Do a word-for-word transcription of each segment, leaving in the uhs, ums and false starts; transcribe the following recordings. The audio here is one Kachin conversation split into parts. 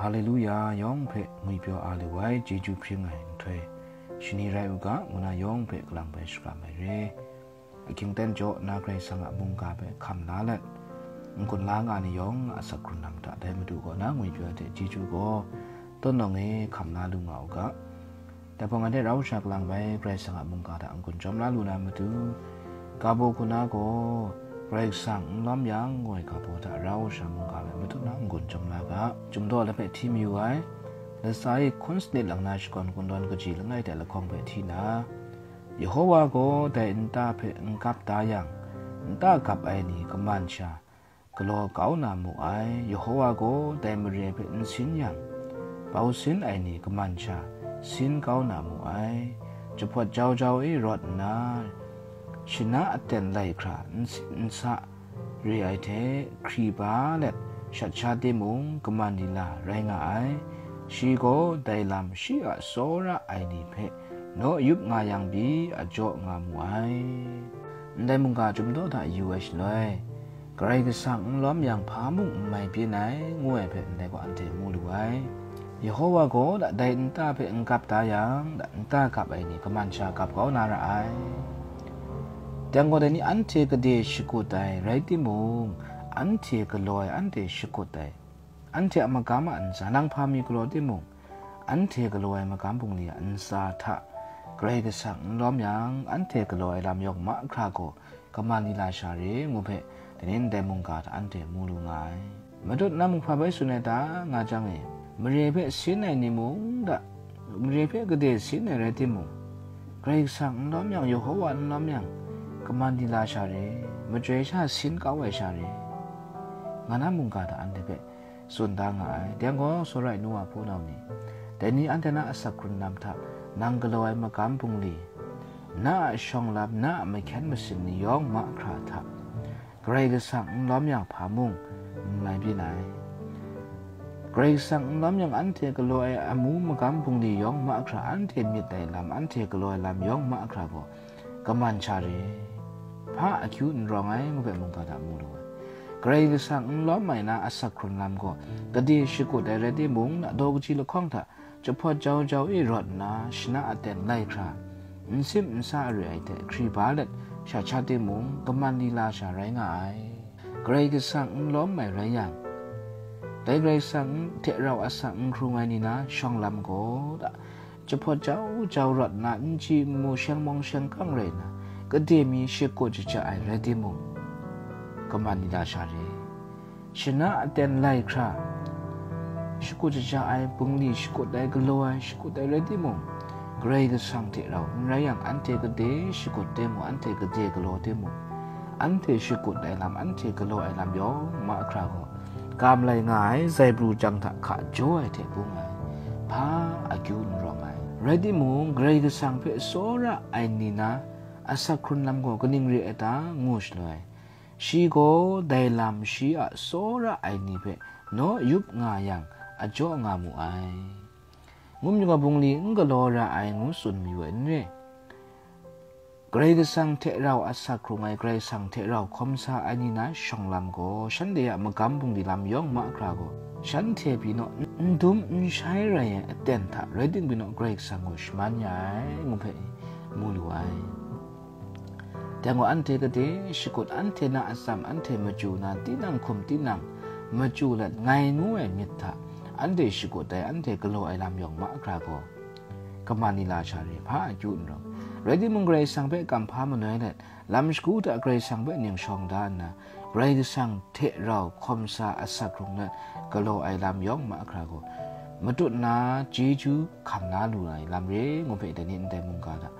Haleluya yawng hpe ngwipyaw a lu ai chyeju hpring ai nhtoi shani rai u ga, ngu na yawng hpe kalang bai shakram ai re. Ahkying ten jaw na Karai Kasang a mungga hpe hkam la let, n-gun la nga ni yawng a asak hkrun lam hta dai Madu kaw na ngwipyaw ai hte chyeju gaw, tawn nawng e hkam la lu nga u ga. Dai hpang anhte rau sha kalang bai Karai Kasang a mungga hta n-gun jawm la lu na matu, ga baw hku na gaw, Karai Kasang n lawm yang, ngu ai ga baw hta rau sha mungga bai matut na n-gun jawm la ga. Chyum daw la hpe hti mayu ai, latsa e hkun sanit lang na shakawn kungdawn kaji langai hte lahkawng hpe hti na, Yehowa gaw dai nta hpe n gap da yang, nta gap ai ni kaman sha galaw kau na mu ai. Yehowa gaw dai mare hpe n sin yang, bau sin ai ni kaman sha sin kau na mu ai. Jahpawt jau jau e rawt nna, shana aten lai hkra n sin n sa re ai hte, hkri ba let shat sha timung, kaman lila rai nga ai. Shi gaw dai lam shi a tsawra ai ni hpe naw yup nga yang pyi a jaw nga mu ai. Ndai mungga chyum daw hta yu ai shaloi, Karai Kasang n lawm yang hpa mung n mai byin ai, ngu ai hpe ndai gaw anhte mu lu ai. Yehowa gaw dai nta hpe n gap da yang, nta gap ai ni kaman sha gap kau na ra ai. Dang gaw, dai ni anhte gade shakut ai rai timung, anhte galaw ai anhte shakut ai, anhte a magam a ntsa, nang hpa mi galaw timung, anhte galaw ai magam bungli a ntsa hta Karai Kasang n lawm yang, anhte galaw ai lam yawng mahkra gaw kaman lila sha re, ngu hpe, dai ni ndai mungga hta anhte mu lu nga ai. Matut na mung hpa bai tsun ai ta, nga jang e, mare hpe sin ai ni mung da, mare hpe gade sin ai rai timung, Karai Kasang n lawm yang, Yehowa n lawm yang, kaman lila sha re, majoi sha sin kau ai sha re, nga na mungga hta anhte hpe tsun da nga ai. Dang gaw, sawrai nu a hpunau ni, dai ni anhte na asak hkrun lam hta nang galaw ai magam bungli, na a shawng lam, na a mahkyen masin ni yawng mahkra hta, Karai Kasang n lawm yang hpa mung n mai byin ai. Karai Kasang n lawm yang anhte galaw ai amu magam bungli yawng mahkra, anhte myit ai lam, anhte galaw ai lam yawng mahkra gaw kaman sha re, hpa akyu n rawng ai, ngu hpe mungga hta mu lu ai. Karai Kasang n lawm ai na asak hkrun lam gaw gade shakut ai rai timung, na daw kaji lahkawng hta jahpawt jau jau e rawt nna, shana aten lai hkra, n sim n sa re ai hte hkri ba let shat sha timung, kaman lila sha rai nga ai. Karai Kasang n lawm ai rai yang, dai Karai Kasang hte rau asak n hkrung ai ni na shawng lam gaw da, jahpawt jau jau rawt nna, n ji n mu, sheng mawng sheng kang rai nna, gade mi shakut shaja ai rai timung, kaman lila sha re. Shana aten lai hkra, shakut shaja ai, bungli shakut ai, galaw ai, shakut ai rai timung, Karai Kasang hte rau n rai yang, anhte gade shakut timung, anhte gade galaw timung, anhte shakut ai lam, anhte galaw ai lam yawng mahkra gaw, ga malai nga ai zaibru jang hta hka jaw ai hte bung ai, hpa akyu n rawng ai. Rai timung, Karai Kasang hpe tsawra ai ni na asak hkrun lam gaw kaning re ai ta, ngu shaloi, shi gaw dai lam shi a tsawra ai ni hpe naw yup nga yang, a jaw nga mu ai. Ngu majaw bungli n galaw ra ai ngu tsun mayu ai n re. Karai Kasang hte rau asak hkrung ai, Karai Kasang hte rau hkawm sa ai ni na shawng lam gaw, shanhte a magam bungli lam yawng mahkra gaw, shanhte pyi naw n dum n shai rai ai aten hta rai timung pyi naw, Karai Kasang gaw shaman ya ai, ngu hpe mu lu ai. Dang gaw, anhte gade shakut, anhte na atsam, anhte machyu na, tinang hkum tinang machyu let ngai ngu ai myit hta, anhte shakut ai, anhte galaw ai lam yawng mahkra gaw, kaman lila sha re, hpa akyu n rawng. Rai timung, Karai Kasang hpe kamhpa manoi let, lam shagu hta Karai Kasang hpe ning shawng da nna, Karai Kasang hte rau hkawm sa asak hkrung let galaw ai lam yawng mahkra gaw, matut na chyeju hkam la lu ai lam re, ngu hpe dai ni ndai mungga hta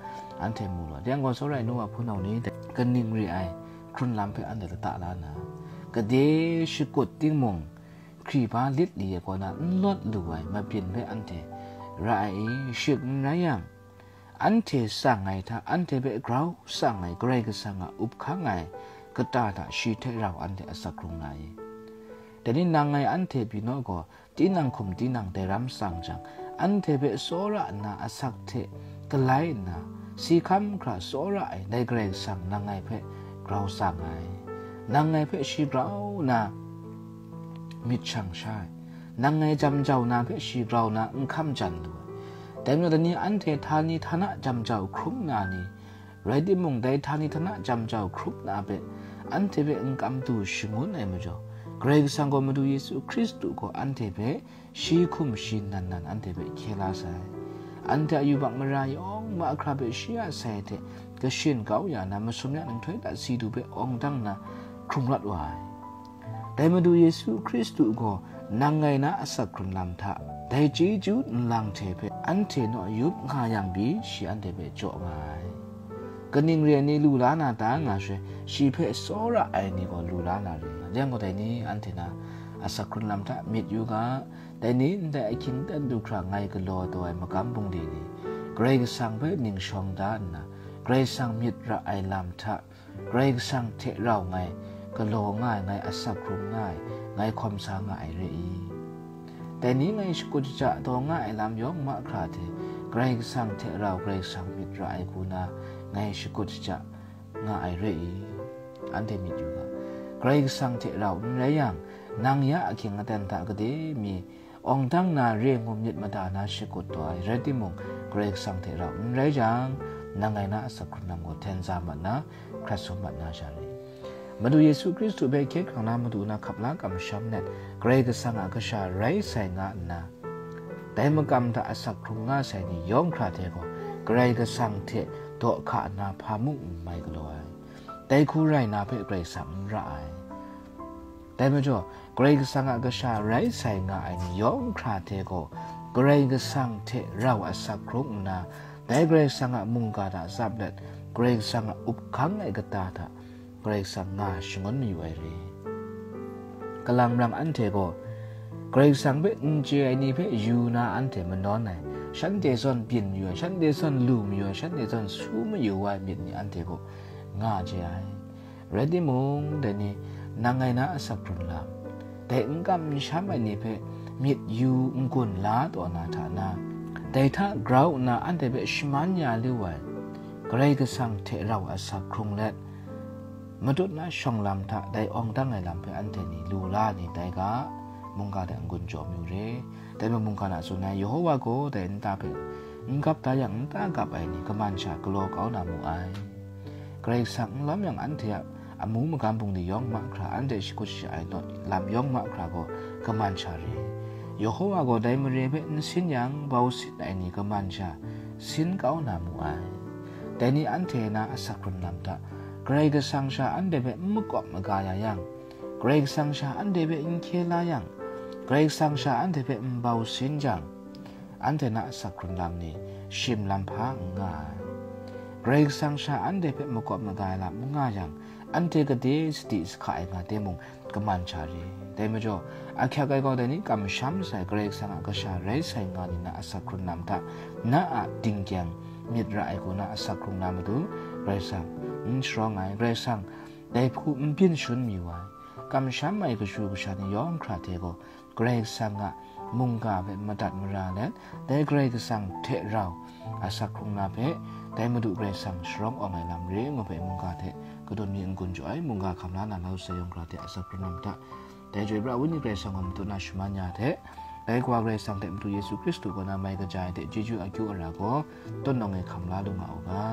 anhte mu lu ai. Dang gaw, tsawra ai nu wa hpunau ni, kaning re ai hkrun lam hpe anhte lata la nna, gade shakut timung, hkri ba lit li ai kaw na n lawt lu ai mabyin hpe anhte ra ai i? Shik n rai yang, anhte tsang ai hta, anhte hpe grau tsang ai Karai Kasang a up hkang ai kata hta shi hte rau anhte asak hkrung na i? Dai ni nang ngai anhte pyi naw gaw, tinang hkum tinang dai ram tsang jang, anhte hpe tsawra nna asak hte galai nna, si hkam hkra tsawra ai dai Karai Kasang nang ngai hpe grau tsang ai. Nang ngai hpe shi grau nna myit shang sha ai. nang ngai jam jau na hpe shi grau na n hkam jan lu ai. Dai majaw, dai ni anhte htani htana jam jau hkrum na ni, rai timung, dai htani htana jam jau hkrum na hpe anhte hpe n kam du shangun ai majaw, Karai Kasang gaw Madu Yesu Hkristu gaw anhte hpe shi hkum shi nan nan anhte hpe hkye la sai. Anhte a yubak mara yawng mahkra hpe shi a sai hte kashin kau ya na, masum ya nhtoi hta si du hpe awng dang na hkrung rawt wa ai. Dai Madu Yesu Hkristu gaw nang ngai na asak hkrun lam hta, dai chyeju nlang hte hpe anhte naw yup nga yang pyi, shi anhte hpe jaw nga ai. Kaning re ai ni lu la na ta nga she, shi hpe tsawra ai ni gaw lu la na ring nga, yang gaw, dai ni anhte na asak hkrun lam hta myit yu ga, dai ni ndai ahkying dan du hkra ngai galaw taw ai magam bungli ni, Karai Kasang hpe ning shawng da nna, Karai Kasang myit ra ai lam hta, Karai Kasang hte rau ngai galaw nga ai, ngai asak hkrung nga ai, ngai hkawm sa nga ai re i? Dai ni ngai shakut shaja taw nga ai lam yawng mahkra hte Karai Kasang hte rau Karai Kasang myit ra ai hku na ngai shakut shaja nga ai re i? Anhte myit yu ga, Karai Kasang hte rau n rai yang, nang ya ahkying aten hta gade mi awng dang na re ngu myit mada na shakut taw ai, rai timung, Karai Kasang hte rau n rai jang, nang ngai na asak hkrun lam gaw hten za mat na, hkrat sum mat na sha re. Madu Yesu Hkristu hpe hkye hkrang na madu na hkap la kamsham let, Karai Kasang a kasha rai sai nga nna, dai makam hta asak hkrung nga sai ni yawng hkra hte gaw, Karai Kasang hte daw hka nna hpa mung n mai galaw ai. Dai hku rai na hpe Karai Kasang n ra ai. Dai majaw, Karai Kasang a kasha rai sai nga ai ni yawng hkra hte gaw, Karai Kasang hte rau asak hkrung nna, dai Karai Kasang a mungga hta tsap let, Karai Kasang a up hkang ai kata hta Karai Kasang nga shangun mayu ai re. Kalang marang anhte gaw, Karai Kasang hpe n chye ai ni hpe yu na anhte manawn ai, shanhte zawn byin mayu ai, shanhte zawn lu mayu ai, shanhte zawn su mayu wa ai myit ni anhte gaw nga chye ai. Rai timung, dai ni nang ngai na asak hkrun lam, dai n kam n sham ai ni hpe myit yu n-gun la taw na hta na, dai hta grau nna anhte hpe shaman ya lu ai, Karai Kasang hte rau asak hkrung let, matut na shawng lam hta dai awng dang ai lam hpe anhte ni lu la ni tai ga, mungga hta n-gun jaw mayu re. Dai majaw mungga hta tsun ai, Yehowa gaw dai nta hpe n gap da yang, nta gap ai ni kaman sha galaw kau na mu ai. Karai Kasang n lawm yang, anhte a amu magam bungli yawng mahkra, anhte shakut sha ai law lam yawng mahkra gaw kaman sha re. Yehowa gaw dai mare hpe n sin yang, bau sin ai ni kaman sha sin kau na mu ai. Dai ni anhte na asak hkrun lam hta, Karai Kasang sha anhte hpe n makawp maga ya yang, Karai Kasang sha anhte hpe n hkye la yang, Karai Kasang sha anhte hpe n bau sin jang, anhte na asak hkrun lam ni shim lam hpa n nga ai. Karai Kasang sha anhte hpe makawp maga ai lam n nga yang, anhte gade sadi sahka ai nga timung, kaman sha re. Dai majaw, ahkyak ai gaw dai ni kamsham sai Karai Kasang a kasha rai sai nga ni na asak hkrun lam hta, na a dingkyang myit ra ai hku na asak hkrung na matu, Karai Kasang n sharawng ai, Karai Kasang dai hku n byin shangun mayu ai. Kamsham ai kashu kasha ni yawng hkra hte gaw, Karai Kasang a mungga hpe madat mara let, dai Karai Kasang hte rau asak hkrung na hpe, dai Madu Karai Kasang sharawng awng ai lam re ngu hpe mungga hte kadun mi n-gun jaw ai, mungga hkam la na lau sai yawng hkra hte asak hkrung na mada, dai Chyoi Pra Wenyi Karai Kasang gaw matut na shaman ya hte, dai Kawa Karai Kasang hte Madu Yesu Hkristu kaw na mai kaja ai hte chyeju akyu ara gaw, tawn nawng e hkam la lu nga u ga.